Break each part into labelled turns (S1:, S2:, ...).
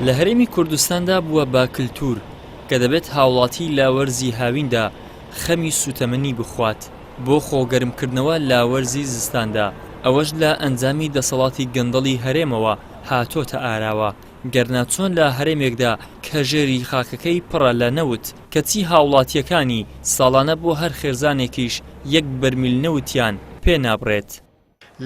S1: لە هەرێمی کوردستاندا بووە بە کلتور کە دەبێت هاوڵاتی لە وەرزی هاویندا خەمی سوتەمەنی بخوات بۆ خۆ گەرمکردنەوە لە وەرزی زستاندا، ئەوەش لە ئەنجامی دەسەڵاتی گەندەڵی هەرێمەوە هاتۆتە ئاراوە، گەرنا چۆن لە هەرێمێکدا کە ژێری خاکەکەی پڕە لە نەوت، کەچی هاوڵاتییەکانی ساڵانە بۆ هەر خێزانێکیش یەک بەرمیل نەوتیان پێ نابڕێت.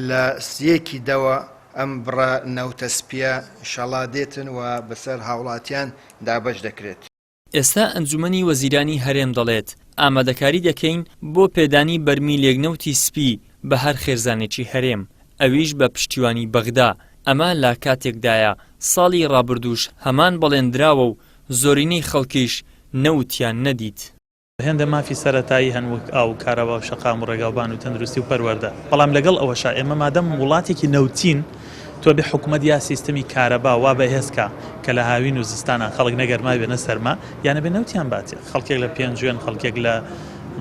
S2: لە یەکی دەوە ئەم بڕە نەوتە سپییە ئینشەڵا دێتن و بەسەر هاوڵاتیان دابەش دەکرێت.
S1: ئێستا ئەنجومەنی وەزیرانی هەرێم دەڵێت، ئامادەکاری دەکەین بۆ پێدانی بەرمیلێک نەوتی سپی بە هەر خێزانێکی هەرێم، ئەویش بە پشتیوانی بەغدا، ئەمە لە کاتێکدایە ساڵی ڕابردووش هەمان بەڵێن دراوە و زۆرینەی خەڵکیش نەوتیان نەدیت.
S3: هێندە مافی سەرەتایی هەن وەک ئاو و کارەبا و شەقام و ڕێگاوبان و تەندروستی و پەروەردە، بەڵام لەگەڵ ئەوەشا ئێمە مادەم وڵاتێکی نەوتین تۆ بێ حکومەت یا سیستمی کارەبا وا بەهێز کا کە لە هاوین و زستانا خەڵک نە گەرما بێ نە سەرما یان ئەبێ نەوتیان باتێ خەڵکێک لە پێنجوێن خەڵکێک لە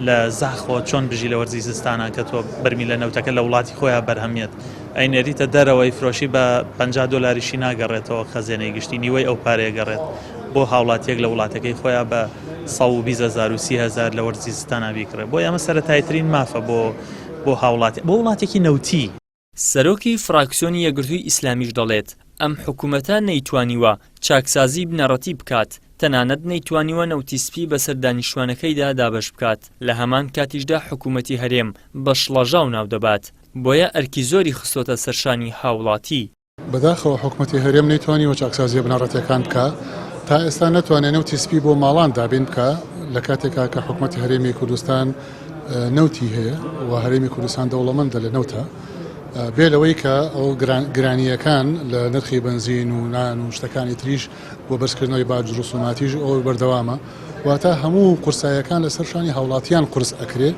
S3: لە زاخۆ چۆن بژی لە وەرزی زستانا کە تۆ بەرمیلە نەوتەکە لە وڵاتی خۆیان بەرهەمیەت ئەینێریتە دەرەوەی فرۆشی بە 50 دۆلاریشی ناگەڕێتەوە خەزێنەی گشتی نیوەی ئەو پارەیە گەڕێت بۆ هاوڵاتیەک لە وڵاتەکەی خۆیان بە 120 هەزار و 30 هەزار لە وەرزی زستانا بیکڕێ بۆیە ئەمە سەرەتاییترین مافە بۆ بۆ هاوڵاتی بۆ وڵاتێکی نەوتی.
S1: سەرۆکی فراکسیۆنی یەکگرتووی ئیسلامیش دەڵێت، ئەم حکومەتە نەیتوانیوە چاکسازی بنەڕەتی بکات، تەنانەت نەیتوانیوە نەوتی سپی بەسەر دانیشتوانەکەیدا دابەش بکات، لە هەمان کاتیشدا حکومەتی هەرێم بە شڵەژاو ناودەبات، بۆیە ئەرکی زۆری خستۆتە سەرشانی هاوڵاتی.
S4: بەداخەوە حکومەتی هەرێم نەیتوانیوە چاکسازیە بنەڕەتیەکان بکا، تا ئێستا نەتوانێ نەوتی سپی بۆ ماڵان دابین بکا، لە کاتێکا کە حکومەتی هەرێمی کوردستان نەوتی هەیە و هەرێمی کوردستان دەوڵەمەندە لە نەوتە، بێ لەوەی کە ئەو گرانییەکان لە نرخی بەنزین و نان و شتەکانی تریش و بەرزکردنەوەی باج و ڕسوماتیش ئەوە بەردەوامە، واتە هەموو قورساییەکان لەسەر شانی هاوڵاتیان قورس ئەکرێ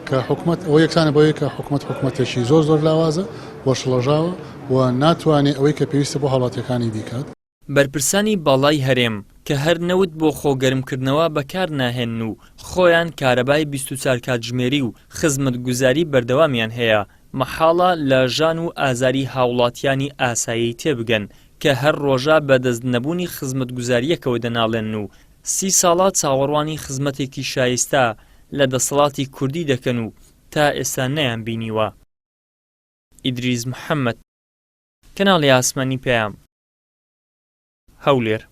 S4: کە حکومەت ئەوە یەکسانە بەوەی کە حکومەت حکومەتێکی زۆر زۆر لاوازە و شڵەژاوە و ناتوانێ ئەوەی کە پێویستە بۆ هاوڵاتیەکانی بیکات.
S1: بەرپرسانی باڵای هەرێم کە هەر نەوت بۆ خۆ گەرمکردنەوە بەکار ناهێنن و خۆیان کارەبای 24 کاتژمێری و خزمەتگوزاری بەردەوامیان هەیە، مەحاڵە لە ژان و ئازاری هاوڵاتیانی ئاسایی تێبگەن کە هەر ڕۆژە بە دەست نەبوونی خزمەتگوزارییەکەوە دەناڵێنن و سی ساڵە چاوەڕوانی خزمەتێکی شایستە لە دەسەڵاتی کوردی دەکەن و تا ئێستا نەیانبینیوە. ئیدریس محەمەد، کەناڵی ئاسمانی پەیام، هەولێر.